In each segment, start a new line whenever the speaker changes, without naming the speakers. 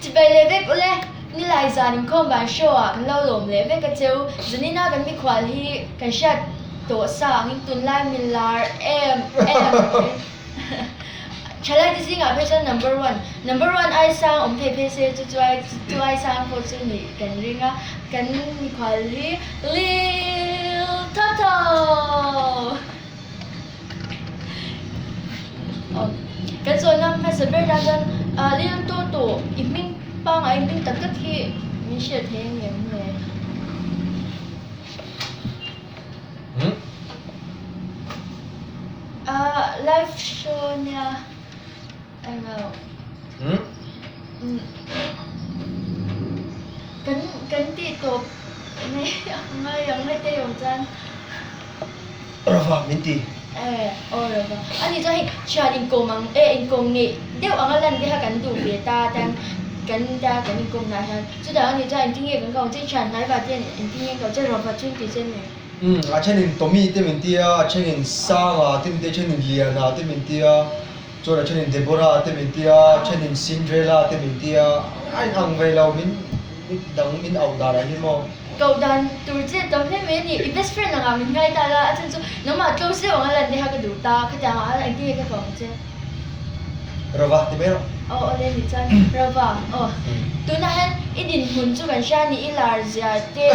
Chibai leh vek ule, Nilai zan inkhawm van show ah kan lo lawm leh vek a cheu. Zanina kan mikhual hi kan hriat tawh sa angin tunlai milar em em Thalai te zingah phei chuan number one, number one ai sang awm thei phei se chu chuai chu ai sang pawh chu nih kan ring a, kan mikhual hi Lil Toto! Aw kan zawhna hmasa ber tan chuan ah Lil Toto i hming pangngai hming tak tak hi min hriat thei ang em le? Ah live show nia englo kan kan tih tawp mai ang ngai ang heti awm chuan
Rava min ti.
Eh aw Rava ani chuan hei thian inkawm ang eh inkawm ngeih deuh anga lan te kha kan duh ve ta tan kan ta kan inkawm nah hian chutah ani chuan engtin nge kan kau che thian hnai vah te hian engtin nge an kau che Rava chu an ti che ni.
Umm a thenin Tommy te min ti a, a thenin Sanga te min ti a, a thenin Liana te min ti a, chuan a thenin Deborah te min ti a, a thenin Cinderella te min ti a, a in ang ve lo min dang min auh dan ah hian maw.
Koh dan tur che tam hle mai a ni, i best friend angah min ngai ta la, a chhan chu nangmah close deuh anga lan te kha ka duh ta, khatiang ah engtin nge ka koh ang che.
Rava ti mai rawh.
Aw awle ni chuan Rava aw tunah hian i dinhmun chu kan hria a ni, i lar zia te.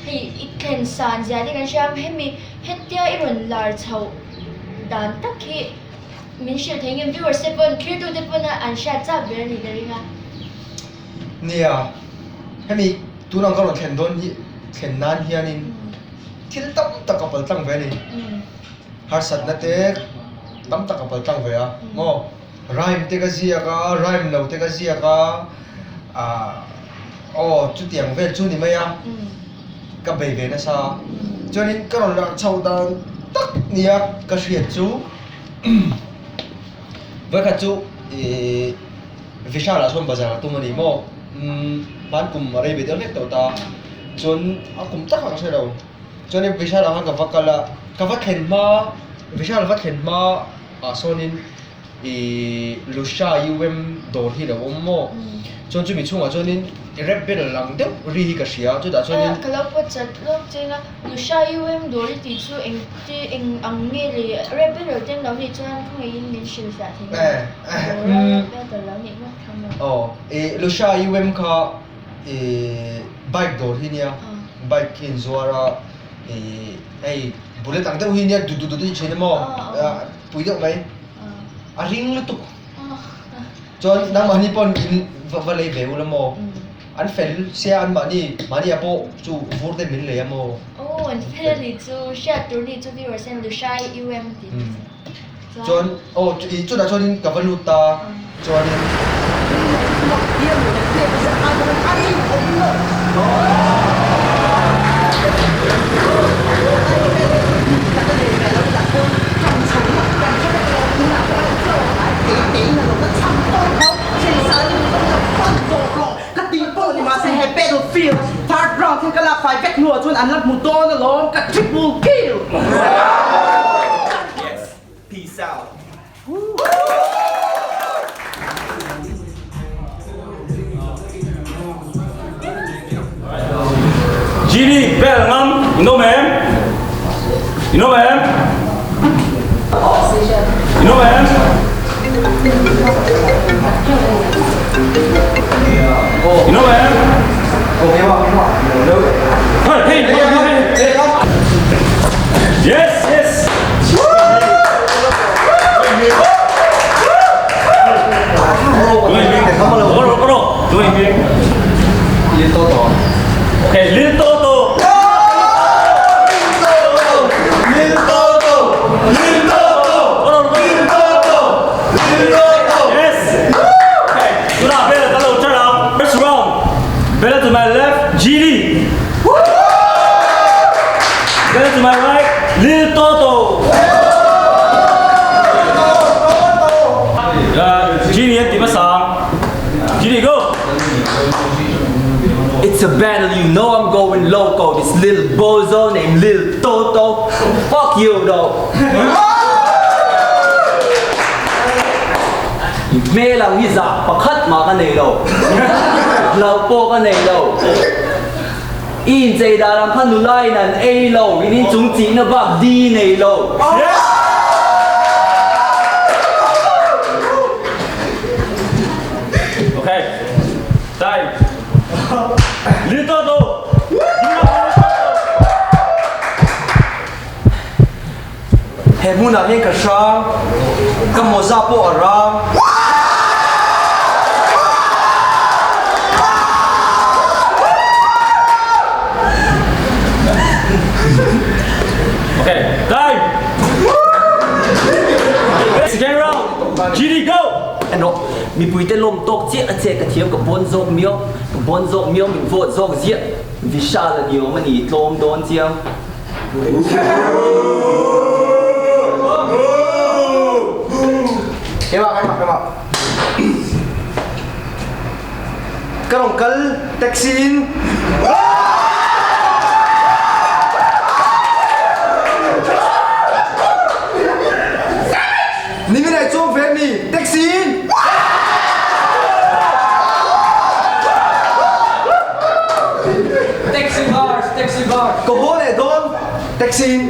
Hei i thlen san zia te kan hria a, hemi hetia i rawn lar chhoh dan tak hi min hrilh thei ngem viewers te pawn thlir te pawn an hriat chak ber a ni ka ring a.
Nia, hemi tunang ka rawn thlen dawn hi thlen nan hianin thil tam tak a pal tlang ve a ni. Harsatna te tam tak a pal tlang ve a maw? Rhyme te ka ziak a, rhyme lo te ka ziak a, ah aw chutiang vel chu ni mai a, ka bei ve nasa a, chuanin ka rawn larh chhoh dan tak nia ka hriat chu vawikhat chu ihh Vishal ah sawn bazar a tum a ni maw umm hman kum a rei ve deuh hlek tawh ta chuan a kum tak ah ka hre lo chuanin Vishal ah khan ka va kal a ka va thlen hma Vishal va thlen hma. Ah sawnin ih Lusha UM dawr hi lo awm maw? Chuan chumi chhungah chuanin rap battle ang deuh ri hi ka hria a, chutah chuanin.
Ka lo pawt chat lawk cheng a, Lusha UM dawr i tih chu eng te eng ang nge le rap battle te an lo nih chuan khawngaihin min hrilh fiah thei nge? Dawra rap battle lo nih ngawt kha maw?
Aw, ih Lusha UM kha ih bike dawr hi nia, bike hi inzuar a ih hei. Bullet ang deuh hi nia dut dut dut a ni thin emaw pui deuh mai a ring lutuk chuan nangmahni pawn in va lei ve ula maw an fel sia an mahni mahni ah pawh chu vur te min lei a maw.
Aw an fel a nih chu hriat tur nih chu viewers hian Lushai UM tih
chuan aw chutah chuanin ka va lut ta chuanin.
Yes. Peace out.
Genie bel ngam in awm em? In awm em? In awm em? In awm em? Hey, hey, hey, hey. Yes, yes. Okay, Lil Toto.
Lil Toto! Lil Toto! Lil Toto! Lil Toto!
Yes. Okay, tunah bell ka lo tar ang. First round. Bell to my left, Genie. Bell to my right, Lil Toto. Genie an ti hmasa ang. Genie go.
It's a battle you know I'm going loco This little bozo named Lil Toto Fuck you though I hmel ang hi zah pakhat mah ka nei lo Hlauh pawh ka nei lo I inchei dan ang kha nula in an ei lo In inchung chihna bak di nei lo
Okay. Time. Lil Toto.
He hmunah hian ka hrang, ka mawza pawh a rang.
Okay, time. Second round. Genie go.
Ano, mipuite lawm tawk chiah a che ka thiam ka bawn zawk miau, ka bawn zawk miau min vote zawk ziah. Vishal a ni awm a ni, tlawm dawn chiang.
Keimah, keimah, keimah. Ka rawn kal taxi in. Nimin ai chuang ve mi taxi in.
Taxi bars, taxi bars.
Ka haw leh dawn taxi in.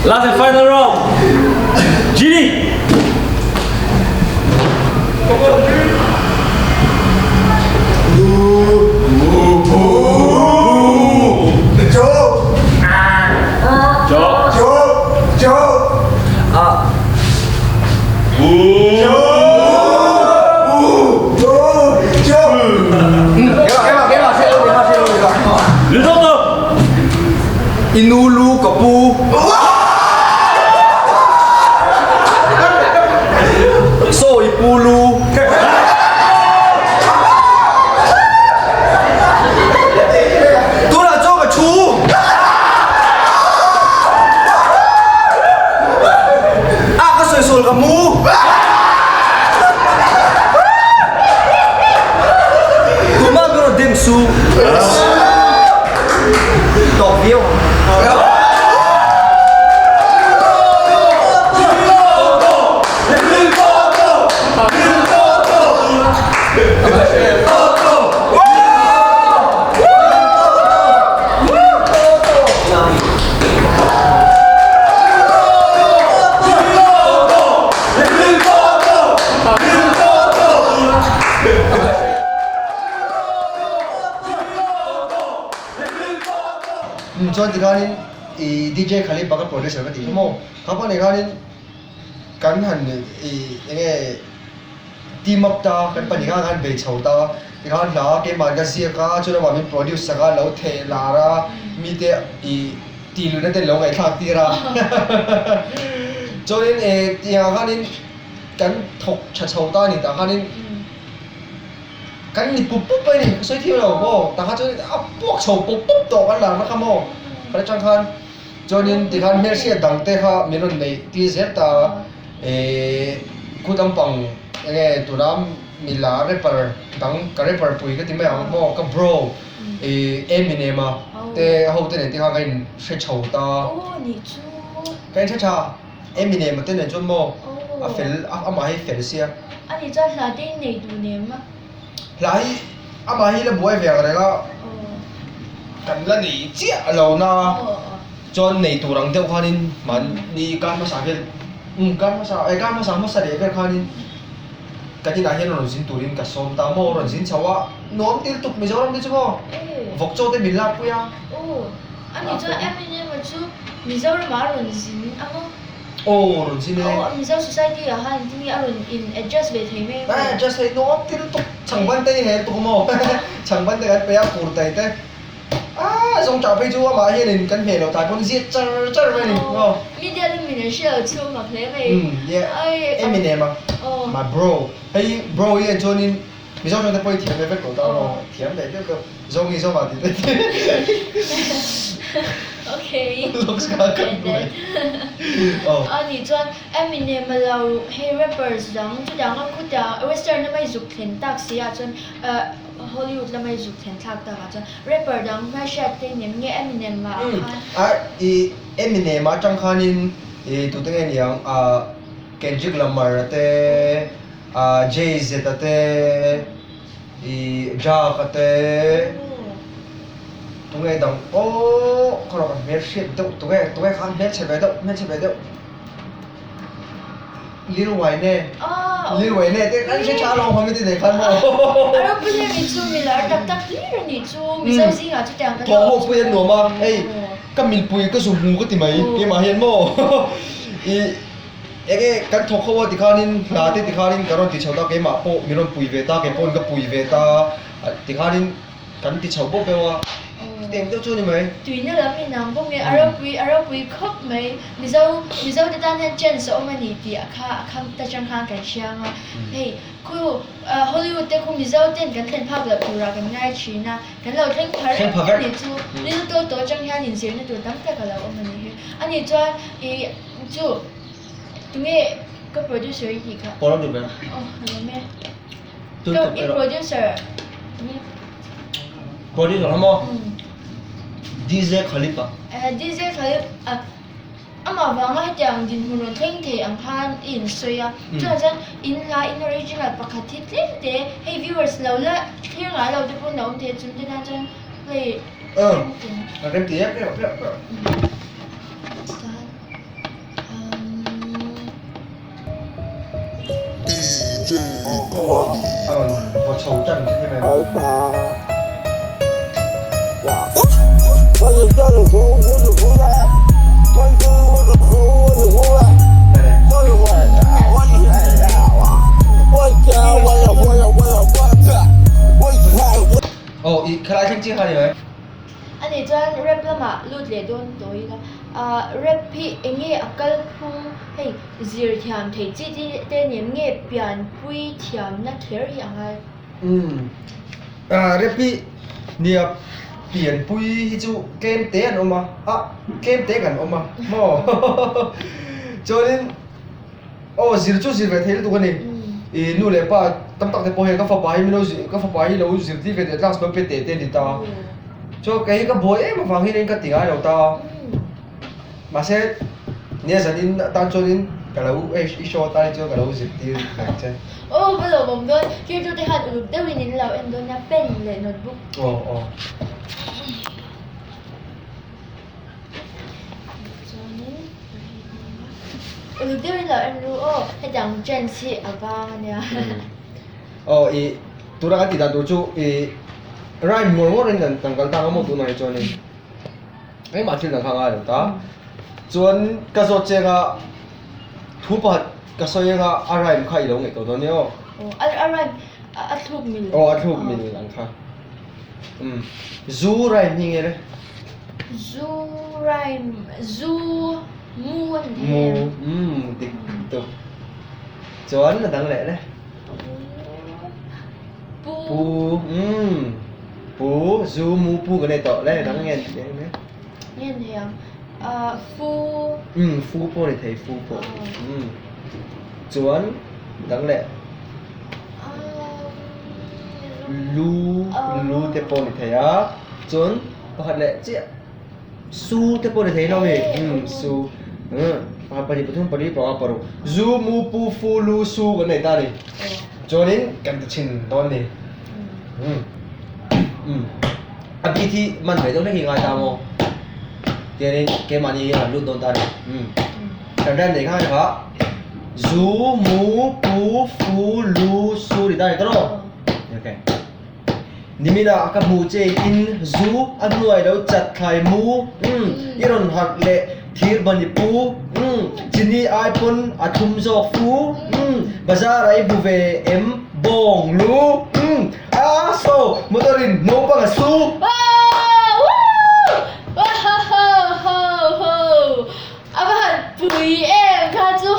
Last and final round. Genie.
I nu lu ka pu. Saw i pu lu. Tunah chuan ka thu. Ah ka sawisawl ka mu. Tumah ka rawn dem su. Tawk viau ang. Chuan tikhanin i DJ Khalid baka producer ka tih kha maw? Kha pawh nei khanin kan han i enge team up ta kan pahnih khan kan bei chho ta tikhan hla keimah ka ziak a chuan amah min produce sak a lo theh lar a mite i tih luhna te an lo ngaihthlak tir a chuanin eh tiang ah khanin kan thawk tha chho ta a ni tah khanin Kan ni pup pup mai ni, ka sawi thiam lo maw? Tah kha chuan a puak chho pup pup tawh kan larna kha maw? Kan atang khan chuanin tikhan hmelhriat dang te kha min rawn neih tir zel ta eh khu lampang enge tuna mila rapper dang ka rapper pui ka ti mai ang maw ka bro eh Eminem a te ho te nen te kha ka in hre chho ta. Ka in hre tha. Eminem a te nen chuan maw a fel amah hi fel sia.
Ani chuan hla te in nei duh nem a.
Hla hi amah hi la buai ve ang reng a kan la nei chiah lo na chuan nei tur ang deuh khanin mahni kar hmasa vel um kar hmasa eh kar hmasa hmasa leh vel khanin kan inah hian rawn zin turin ka sawm ta maw rawn zin chho a nuam tir tuk Mizoram te chu maw vawk chaw te min lakpui a.
Ani chuan Eminem a chu Mizoramah a rawn zin a maw?
Aw rawn zin e.
Aw Mizo society ah khan engtin nge a rawn in adjust ve thei mai a maw?
Adjust thei nuam thil tuk chhangban te hi hel tuk a maw? Chhangban te kan pe a kur tai te ah zawng tah phei chu amah hianin kan hmeh loh tai pawn ziat char char mai a ni maw?
Media lamin an hriat loh chu a mak hle mai.
Umm yeah Eminem a my bro hei bro hi en chuanin Mizo tawng te pawh i thiam ve vek tawh ta maw? Thiam leh deuh deuh. Zawngi zawngah tih te.
Okay.
Looks kha kan buai. Oh.
Ani chuan Eminem a lo hei rappers dang chutiang a khutiang western lama i zuk thlen tak si ah chuan Hollywood lama i zuk thlen thlak tak ah chuan rapper dang hmai hriat te nem nge Eminem ah khan.
A i Eminem atang khanin i tute nge niang Kendrick Lamar a te Jay-Z a te I Jack a te tunge dang aw ka rawh ka hmel hriat deuh tunge tunge kha hmelchhe ve deuh hmelchhe ve deuh Lil Wayne Lil Wayne te kan hre tha lo hawmi te nei khan maw
A ropui hle mai chu mi lar tak tak hlir a nih chu Mizo zingah chutiang kan
Thawh ho pui an nuam a hei ka milpui ka zu hmu ka ti mai keimah hian maw i Enge kan thawk ho a tikhanin hna te tikhanin ka rawn ti chho ta keimah pawh min rawn pui ve ta kei pawhin ka pui ve ta tikhanin kan ti chho bawk deuh a chutiang deuh chu a ni mai.
Tuina lam inang bawk nge a ropui a ropui khawp mai Mizo Mizo te tan hian chance a awm a ni tih a kha a kham ta chang khan kan hriang a hei khu Hollywood te khu Mizo ten kan thlen phak loh turah kan ngai thin a kan lo thleng pha reng a ni chu Lil Toto chang hian inzirna tur tam tak a lo awm a ni hi a ni chuan ih Chu tunge ka producer i tih kha?
Pawh duh ber.
Aw lawm e. Ka i producer tunge?
Producer kha maw? DJ Khalid a.
DJ Khalid a amah vanga hetiang dinhmun rawn thleng thei ang khan i insawi a. Chuvang chuan in hla in original pakhat hi tlem te hei viewers lo la thlir ngai lo te pawh an lo awm thei a chung te tan chuan play rem ti.
Rem ti e play play play. Aw i khalai thleng chiah kha ni mai.
Ani chuan rap lamah lut leh dawn tawh ila. Ahh rap hi eng nge a kal phung hei zir thiam theih chi te te nem nge pianpui thiamna kher hi a ngai.
Umm ahh rap hi nia pianpui hi chu tlem te an awm a ah tlem te kan awm a maw chuanin aw zir chu zir ve thei lutuk a ni ih nu leh pa tam tak te pawh hian ka fapa hi min lo zir ka fapa hi lo zirtir ve teh class lo pe teh te a ni ta. Chuan kei hi ka buai em avang hian ka ti ngai lo ta mahse nia zanin atan chuanin ka lo hei i show atan hi chuan ka lo zirtir vek che.
Aw va lo awm dawn thirtu te khan uluk deuhin in lo en dawn nia pen leh notebook.
Aw aw.
Chuanin uluk deuhin lo en ru aw hetiang trends hi a vang ania.
Aw i Tuna kan tih dan tur chu ih rhyme ngawr ngawr in kan kal tang a maw tunah hi chuanin engmah thil dang kha a ngai lo ta chuan ka zawt che anga thu pakhat ka sawi anga a rhyme kha i lo ngaih tawh dawn nia aw.
Aw a rhyme a thluk mil.
Aw a thluk mil ang kha umm zu rhyme hi nge le?
Zu rhyme zu mu a ni thei em?
Mu umm dik tuk chuan a dang leh le.
Pu.
Pu umm pu zu mu pu kan nei tawh le dang nge ni eng hle.
Nge ni ang ah fu.
Umm fu pawh ni thei fu pawh umm chuan dang leh lu lu te pawh ni thei a chuan pakhat leh chiah su te pawh ni thei lo mi umm su umm pakhat pahnih pathum pali panga paruk zu mu pu fu lu su kan nei ta a ni chuanin kan ti chhin dawn a ni umm umm a beat hi man ve deuh hlek hi ngai ta maw tiangin keimahni hi han lut dawn ta a ni umm kan rem nei kha kha zu mu pu fu lu su ni ta a ni tawh rawh okay. Niminah ka hmuh che in zu a hnuai lo chat thlai mu umm i rawn harh leh thir ban i pu umm chini ai pawn a thlum zawk fu umm bazar ah i hmu ve em bawng lu umm a saw motor in naupang a su.
A va han pui em kha chu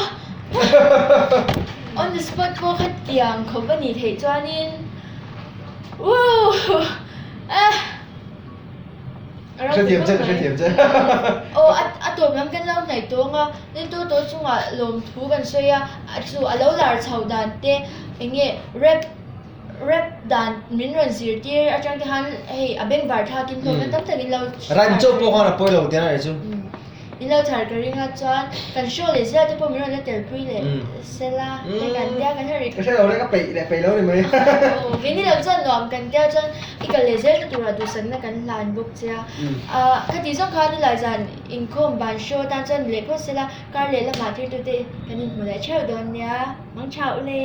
on the spot pawh kha tiang khawp a nih theih chuanin.
Hrethiam che, hrethiam che.
Aw, a tawp lam kan lo hnaih tawng a, Niltu tawh chungah lawmthu kan sawi a, a chu a lo lar chhoh dan te eng nge rap rap dan min rawn zirtir atang te khan hei a bengvar thlakin hlawmna tam takin lo
Rhyme chauh pawh khan a pawi lo tiang a nih chu.
Min lo chhar ka ring a chuan kan show leh zia te pawh min rawn la telpui leh sela te kan tia kan han
Ka hre lo le ka peih leh peih lo ni mai.
Aw keini lam chuan nuam kan tia chuan i kal leh zel na turah duhsakna kan hlan bawk che a. Ah khati zawng khan i laizan inkhawm ban show tan chuan ni leh phawt sela kar leh lamah thirtute kan inhmu leh theuh dawn nia. Mang tha u le.